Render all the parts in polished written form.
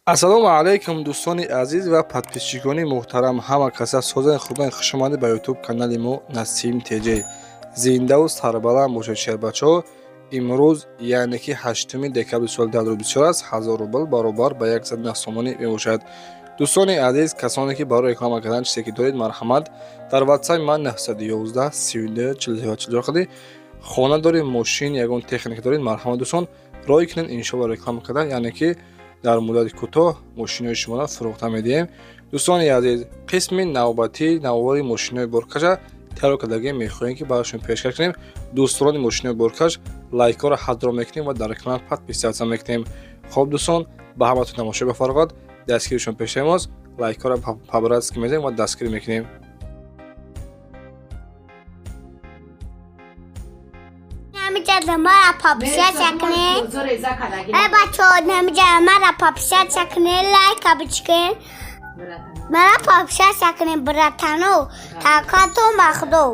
Ассалому алайкум, дӯстони азиз ва подписчикони муҳтарам. Ҳама каса созани хубани, хушомадед ба ютуб канали мо Насим ТЖ. Зиндаву сарбаланд бошед, шербачаҳо. Имрӯз, яъне ки 8 декабри соли 2024 аст, 1000 рубл баробар ба 109 сомонӣ мебошад. Дӯстони азиз, касоне ки барои реклама кардан чизе ки доред, марҳамат, дар ватсапи ман 911 32 44 44 хона доред, мошин, ягон техника доред, марҳамат, дӯстон, рой кунед, иншоалло реклама кардан, яъне ки дар муддати кӯтоҳ мошинои шуморо фурӯхта медиҳем. Дӯстони азиз, қисми навбатӣ навори мошинои боркаша тайёр кардагӣ мехоҳем, ки барои шумо пешкаш кунем. Дӯстдорони мошинои боркаш лайкҳоро ҳадро мекунем ва дар канал подписаться мекунем. Хоб, дӯстон, ба ҳаматон тамошо ба фароғат. Дастгири шумо пешаи мост. Лайкҳоро по-братски мезанем ва дастгирӣ мекунем. Намиҷа мара подписаться кунед. Эй бачаҳо, намиҷа мара подписаться кунед, лайка бичкин. Мара подписаться кунед, братано. Такатон ба худо.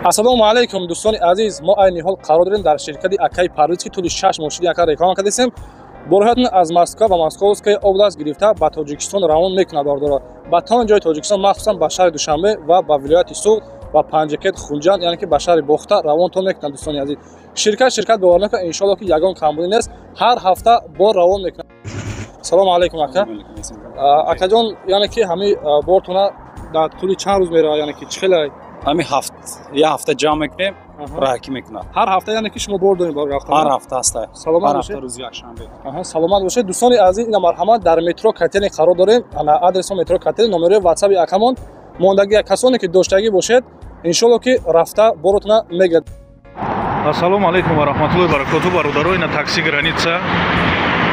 Ассалому алайкум, дӯстони азиз. Мо айни ҳол қарор дорем дар ширкати акаи Парвиз, ки тӯли 6 моҳ шуди ака реклама кардастем. Борҳоятон аз Москва ва Московская область гирифта ба Тоҷикистон равон мекунад, бародаро, ба тамоми ҷои Тоҷикистон, махсусан ба шаҳри Душанбе ва ба вилояти Суғд ва Панҷакент, Хунҷанд, яъне ки ба шаҳри Бохта равонтон мекунад. Дӯстони азиз, ширкат бовар накунад, иншоалло ки ягон камбудӣ нест, ҳар ҳафта бор равон мекунад. Салому алайкум, ака. Акаҷон, яъне ки ҳамин бортона дар тӯли чанд рӯз меравад, яъне ки чӣ хеле? Ҳамин ҳафт як ҳафта ҷамъ мекунем, раҳакӣ мекунад. Ҳар ҳафта, яъне ки шумо бор доред бор рафтан? Ҳар ҳафта ҳаста. Саломат ҳар бошед. ҳафта рӯзи якшанбе. Аҳа, саломат бошед. Дӯстони азиз, ина марҳамат, дар метро Котельный қарор дорем. Ана адреси метро Котельный, номерои ватсаби акамон мондагӣ. Касоне ки доштагӣ бошед, иншолло ки рафта боротона мегирад. Ассалому алайкум ва раҳматуллоҳи баракоту, бародаро. Ина такси граница,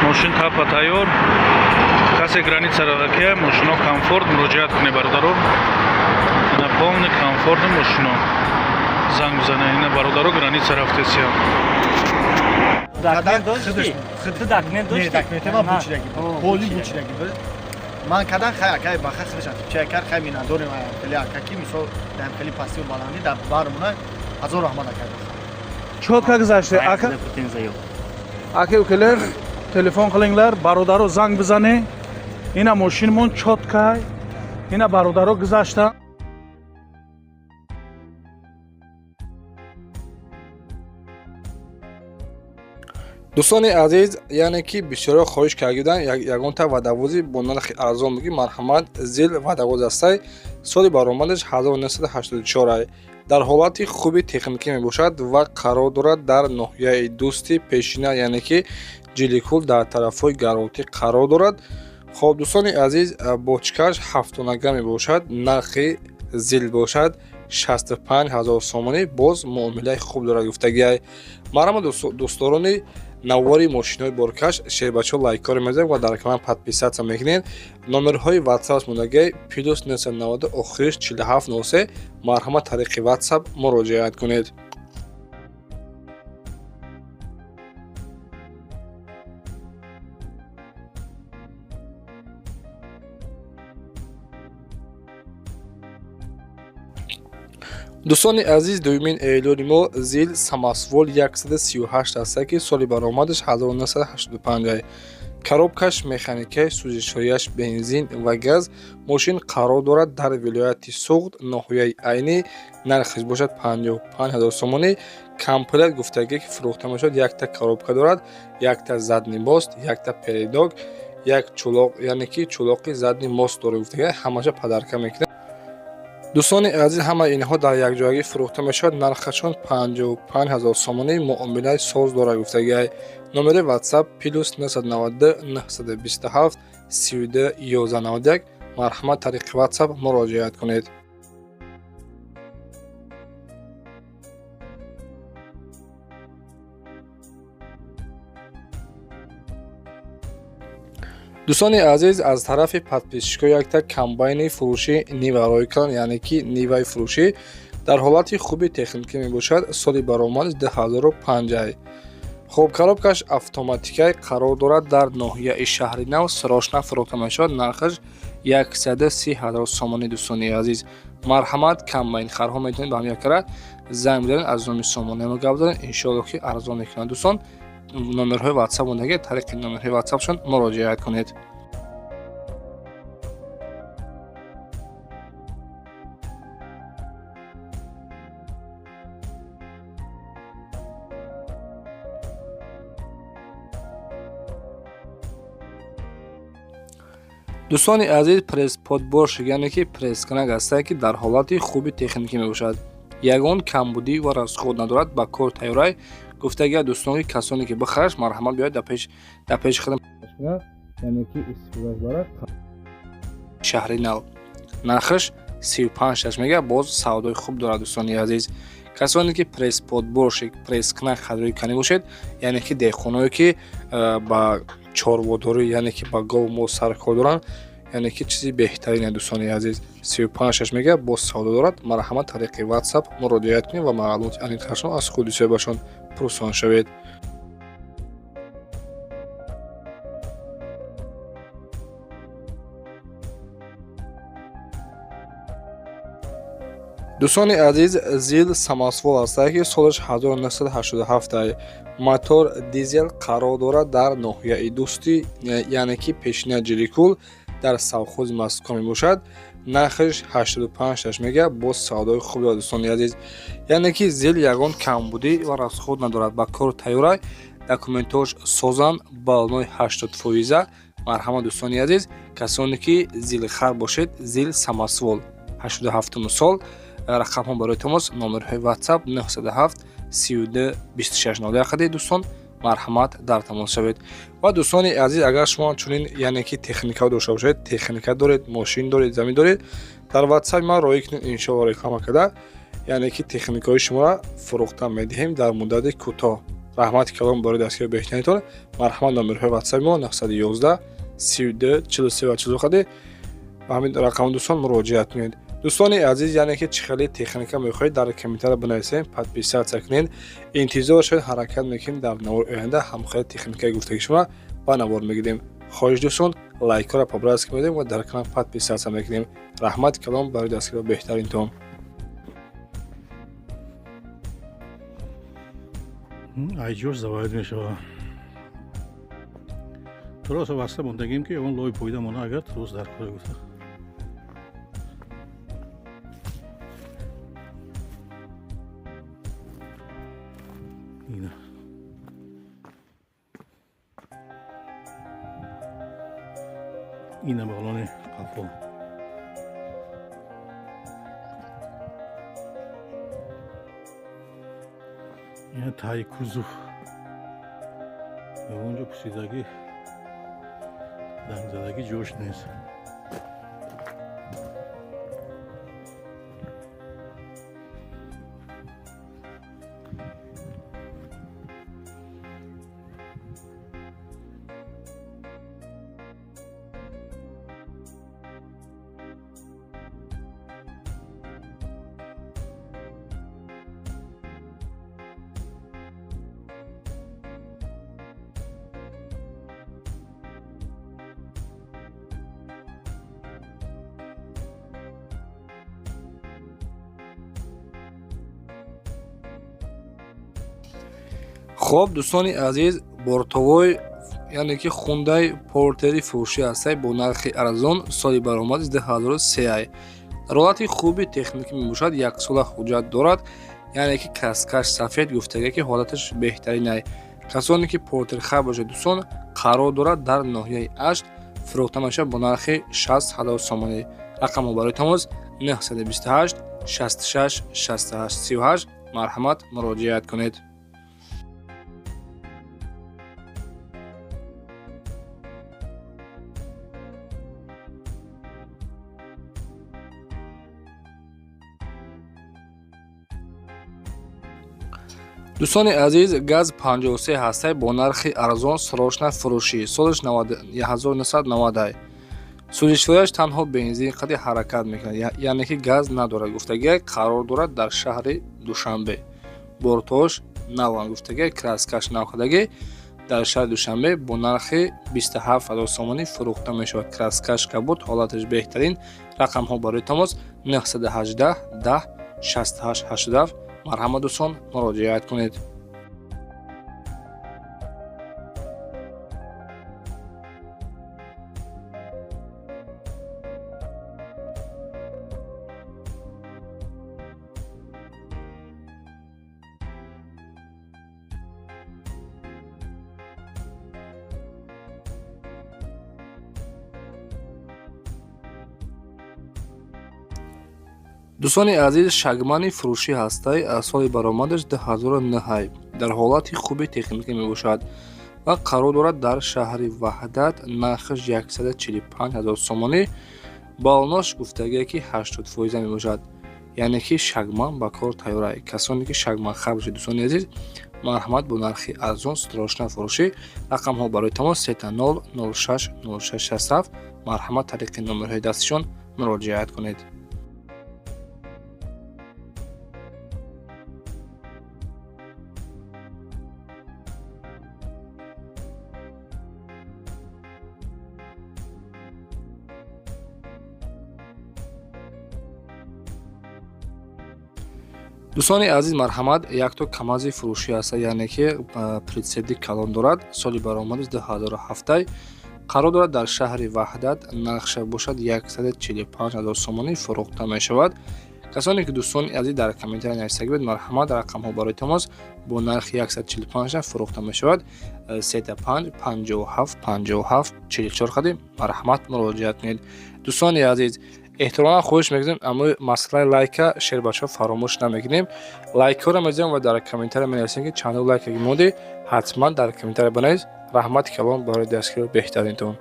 мошин тапа тайёр. Касе граница равакия, мошино комфорт, муроҷиат кунед, бародаро. Ина полный комфорти мошино, занг бизанед. Ина, бародаро, граница рафтесия. Документ дошти? Ту документ дошти? Не, документе ман бучидаги. Поли бучидаги. Ман кадан хай акай баха худашан чай кар хай минадорим хеле ака ки мисол дар хеле пастиву баландӣ дар бармона, ҳазор раҳмат акай. Чётко гузаште, ака. Ака, укелер, телефон қилингlar, бародаро, занг бизанед. Ина мошинмон чётко, ина, бародаро, гузашта. Дӯстони азиз, яъне ки бисёро хоҳиш карда буданд ягонта водовози бо нархи арзон буги. Марҳамат, ЗИЛ водовоз ҳастай, соли баромадаш 1984, дар ҳолати хуби техникӣ мебошад ва қарор дорад дар ноҳияи Дӯсти пешина, яъне ки Ҷиликул, дар тарафҳои Гаротӣ қарор дорад. Хоб, дӯстони азиз, бочкаш ҳафтонага мебошад, нархи ЗИЛ бошад 65 ҳазор сомонӣ, боз муомилаи хуб дорад гуфтагиай. Марҳамат, дӯстдорони навори мошинои боркаш, шербачаҳо, лайкҳоро мезанед ва дар канал подписаться мекунед. Номерҳои ватсап мондагиай: плюс 990, охириш 4703. Марҳамат, тариқи ватсап муроҷиат кунед. Дӯстони азиз, дуюмин эълони мо ЗИЛ самосвал 138 аста, ки соли баромадаш 1985, коробкаш механикаи, сӯзишворияш бензин ва газ. Мошин қарор дорад дар вилояти Суғд, ноҳияи Айнӣ, нархаш бошад 55 ҳазор сомонӣ. Комплект гуфтагӣ ки фурӯхта мешавад: якта коробка дорад, якта задний мост, якта передок, як чулоқ, яъне ки чулоқи задний мост дорад гуфтагӣ, ҳамаша подарка мекунад. Дӯстони азиз, ҳамаи инҳо дар якҷоягӣ фурӯхта мешавад, нархашон 55 ҳазор сомонӣ, муомилаи соз дорад гуфтагиай. Номери ватсап плюс 992 927 32 1191. Марҳамат, тариқи ватсап муроҷиат кунед. Дӯстони азиз, аз тарафи подписчикҳо якта комбайни фурӯшӣ Нива рой карданд, яъне ки Ниваи фурӯшӣ дар ҳолати хуби техникӣ мебошад, соли баромадаш 2005. Хоб, коробкаш автоматикай, қарор дорад дар ноҳияи Шаҳри Нав, срочно фурӯхта мешавад, нархаш 130 ҳазор сомонӣ. Дӯстони азиз, марҳамат, комбайнхарҳо метавонед ба ҳам якара занг бизанед, аз номи сомонаи мо гап занед, иншоалло ки арзон мекунанд, дӯстон. Номерҳои WhatsApp мондаги, тариқи номерҳои WhatsAppшон муроҷиат кунед. Дӯстони азиз, пресс-подборщик, яъне ки пресс-кунак ҳастае, ки дар ҳолати хуби техникӣ мебошад, ягон камбудӣ ва расход надорад, ба кор тайёрай. Гуфтагия дӯстон, ки касоне ки бихараш, марҳамат биёяд дар пеши худам, яъне ки истифодаш барад. Шаҳри Нав, нархаш 35 шаш мега, боз савдои хуб дорад. Дӯстони азиз, касоне ки пресс-подборщик, пресс-кунак харидорӣ кунӣ бошед, яъне ки деҳқоное, ки ба чорводорӣ, яъне ки ба гов мол саркор доранд, яъне ки чизи беҳтарине. Дӯстони азиз, 35 шаш мега, боз савдо дорад. Марҳамат, тариқи WhatsApp муроҷиат кунед ва маълумоти аниқтаршон аз худи соҳибашон пурсон шавед. Дӯстони азиз, ЗИЛ самосвал ҳастае, ки солаш 1987, мотор дизел, қарор дорад дар ноҳияи Дӯстӣ, яъне ки пешина Ҷирикул, дар совхози Москва мебошад. Нархаш 85 шаш мега, боз савдои хуб дорад. Дӯстони азиз, яъне ки ЗИЛ ягон камбудӣ ва расход надорад, ба кор тайёрай, документош созанд, баллонои 80%. Марҳамат, дӯстони азиз, касоне ки зилхар бошед, ЗИЛ самосвал, 87 сол. Рақамҳо барои тамос, номерҳои WhatsApp 907 32 26 01. Дӯстон, марҳамат, дар тамос шавед. Ва дӯстони азиз, агар шумо чунин, яъне ки техника дошта бошед, техника доред, мошин доред, замин доред, дар WhatsApp ман роҳӣ кунед, иншоалло реклама карда, яъне ки техникаҳои шуморо фурӯхта медиҳем дар муддати кӯтоҳ. Раҳмати калом барои дастгири беҳтаринтон. Марҳамат, номерҳои WhatsApp мо 911 32 43 ва 40. Ба ҳамин рақам, дӯстон, муроҷиат кунед. Дӯстони азиз, яъне ки чӣ хеле техника мехоҳед, дар комментария бинависед, подписаться кунед, интизор шавед. Ҳаракат мекунем, дар навори оянда ҳамхели техникаи гуфтаги шумо ба навор мегирем. Хоҳиш, дӯстон, лайкҳоро по-братски медем ва дар канал подписаться мекунем. Раҳмати калом барои дастгири беҳтаринтон. Айҷош завоид мешава. Тросо васта мондагим, ки он лой пойда мона, агар трос дар кора гуфта. Ина, ина балони қафо. Ина таи кузов, онҷо пусидагӣ, дангзадагӣ, ҷош нест. Хоб, дӯстони азиз, бортовой, яъне ки Хундай Портери фурӯшӣ ҳастай бо нархи арзон. Соли баромади 2003, дар ҳолати хуби техникӣ мебошад, яксола ҳуҷҷат дорад, яъне ки краскаш сафед, гуфтага ки ҳолаташ беҳтаринай. Касоне ки портерхар бошад, дӯстон, қарор дорад дар ноҳияи Ашт, фурӯхта мешавад бо нархи 60 ҳазор сомонӣ. Рақамҳо барои тамос 928 66 68 38. Марҳамат, муроҷиат кунед. Дӯстони азиз, ГАЗ 53 ҳастай бо нархи арзон, срочно фурӯшӣ. Солаш 1990, сӯзишвориаш танҳо бензин қади ҳаракат мекунад, яъне ки газ надорад, гуфтагия. Қарор дорад дар шаҳри Душанбе, бортош наван, гуфтагия, краскаш навкардагӣ. Дар шаҳри Душанбе бо нархи 27 ҳазор сомонӣ фурӯхта мешавад. Краскаш кабуд, ҳолаташ беҳтарин. Рақамҳо барои тамос 918 10 68 87. Марҳамат, дӯстон, муроҷиат кунед. Дӯстони азиз, шагмани фурӯшӣ ҳастай, аз соли баромадаш 2009, дар ҳолати хуби техникӣ мебошад ва қарор дорад дар шаҳри Ваҳдат. Нархаш 145 ҳазор сомонӣ, баллонош гуфтагие ки 80% мебошад, яъне ки шагман ба кор тайёр. Касоне ки шагман хар бошед, дӯстони азиз, марҳамат, бо нархи арзон срочно фурӯшӣ. Рақамҳо барои тамос 0 06 06 67. Марҳамат, тариқи номерҳои дастишон муроҷиат кунед. Дӯстони азиз, марҳамат, якто камази фурӯшӣ аст, яъне ки прицепи калон дорад. Соли баромадиш 2007, қарор дорад дар шаҳри Ваҳдат. Нархша бошад 145 ҳазор сомонӣ фурӯхта мешавад. Касоне ки, дӯстони азиз, дар комментария нависагӣ буд, марҳамат, рақамҳо барои тамос. Бо нархи 145 фурӯхта мешавад. 35 57 57 44 қадим марҳамат, муроҷиат кунед. Дӯстони азиз, эҳтироман хоҳиш мекунем, аммо масъалаи лайка, шербачаҳо, фаромӯш намекунем. Лайкҳоро мезанем ва дар комментария менависем, ки чандо лайка мондӣ, ҳатман дар комментария банавис. Раҳмати калон барои дастгири беҳтаринтон.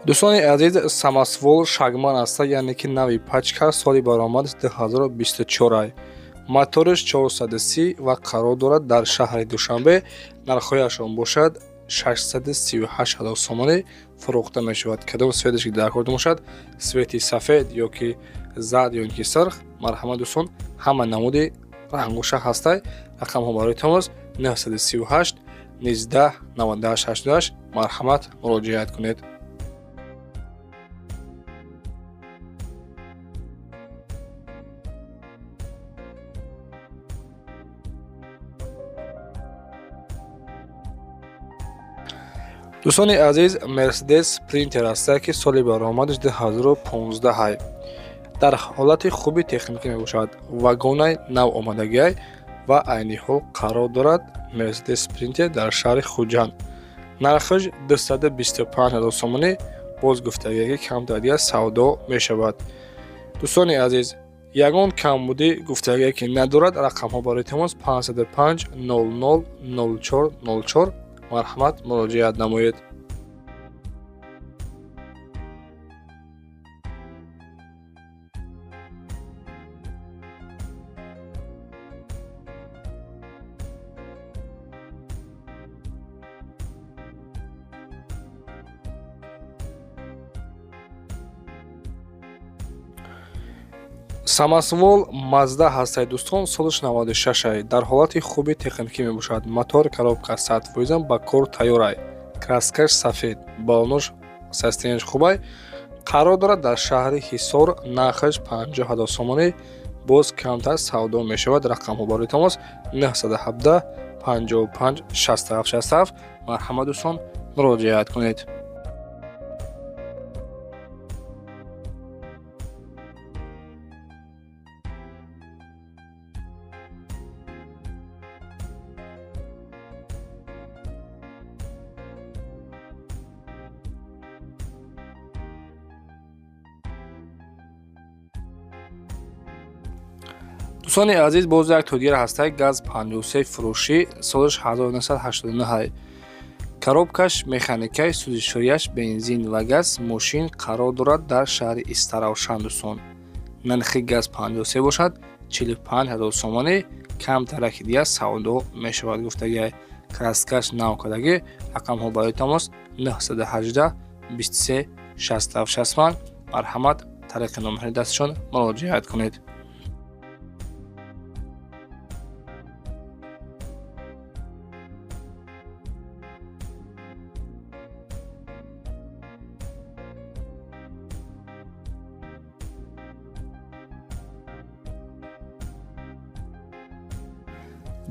Дӯстони азиз, самосвал шагман аста, яъне ки нави пачка, соли баромадаш 2024, моториш 430 ва қарор дорад дар шаҳри Душанбе. Нархҳояшон бошад 638 ҳазор сомонӣ фурӯхта мешавад. Кадом цветаш ки дар кор бошад, цвети сафед ё ки зард ё ки сурх, марҳамат, дӯстон, ҳама намуди рангоша ҳастай. Рақамҳо барои тамос 938 19 98 88. Марҳамат, муроҷиат кунед. Дӯстони азиз, Мерседес Спринтер аста, ки соли баромадаш 2015, дар ҳолати хуби техникӣ мебошад, вагонаи нав омадагиай ва айни ҳол қарор дорад Мерседес Спринтер дар шаҳри Хуҷанд. Нархаш 225 ҳазор сомонӣ, боз гуфтагие ки камтар дигар савдо мешавад. Дӯстони азиз, ягон камбудӣ гуфтагие ки надорад. Рақамҳо барои тамос 505 00 04 04. Марҳамат, муроҷиат намоед. Самосвал Мазда ҳастай, дӯстон, солаш 96, дар ҳолати хуби техникӣ мебошад. Мотор, коробка 100% ба кор тайёрай, краскаш сафед, баллонош состоянияш хубай. Қарор дорад дар шаҳри Ҳисор. Нархаш 50 ҳазор сомонӣ, боз камтар савдо мешавад. Рақамҳо барои тамос 917 55 67 67. Марҳамат, дӯстон, муроҷиат кунед. Дӯстони азиз, боз як то дигар ҳастай, газ 53 фурӯшӣ, солаш 1989, коробкаш механикаи, сӯзишворияш бензин ва газ. Мошин қарор дорад дар шаҳри Истаравшан. Дӯстон, нархи газ 53 бошад 45 ҳазор сомонӣ, камтараки дигар савдо мешавад гуфтагиай. Краскаш нав кардагӣ. Рақамҳо барои тамос 918 23 67 65. Марҳамат, тариқи номерҳои дастишон муроҷиат кунед.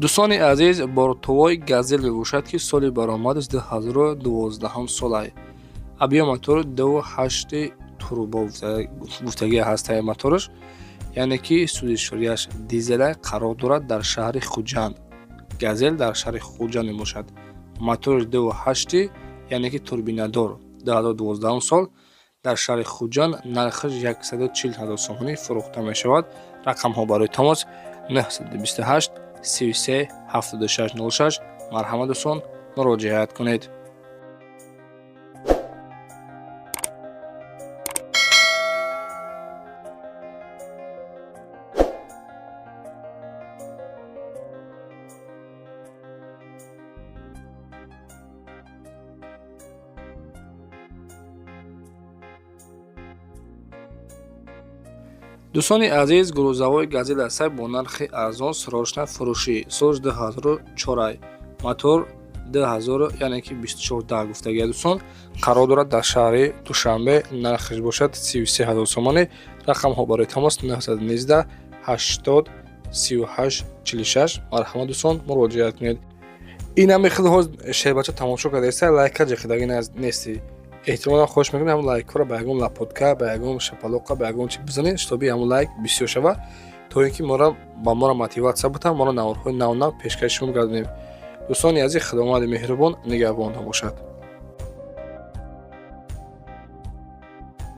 Дӯстони азиз, бортовой Газель мебошад, ки соли баромадаш 2012 солай. Объём мотори 2.8 турбо гуфтагӣ ҳастаи мотораш, яъне ки сӯзишворияш дизелай. Қарор дорад дар шаҳри Хуҷанд. Газел дар шаҳри Хуҷанд мебошад. Мотори 2.8, яъне ки турбинадор, 2012 сол, дар шаҳри Хуҷанд, нархаш 140 ҳазор сомонӣ фурӯхта мешавад. Рақамҳо барои тамос 928 33 76 06. Марҳамат, дӯстон, муроҷиат кунед. Дӯстони азиз, грузовой Газел ҳастак бо нархи арзон, срочно фурӯшӣ. Соли 2004, мотор 2000, яъне ки 24 гуфтагия, дӯстон, қарор дорад дар шаҳри Душанбе, нархаш бошад 33 ҳазор сомонӣ. Рақамҳо барои тамос 919 80 38 46. Марҳамат, дӯстон, муроҷиат кунед. Ин ҳами хел ҳоз шербача тамошо кардаиста, лайка ҷиқидаги нестӣ. Эҳтимолан хоҳиш мекунем, ҳамн лайкҳоро ба ягон лопатка, ба ягон шапалоқа, ба ягон чи бизанед, чтобы ҳамн лайк бисёр шава, то ин ки мора ба моро мотиватсия бутам, моро наворҳои нав нав пешкаши шумо гардонем. Дӯстони азиз, Худованди меҳрубон нигаҳбонтон бошад.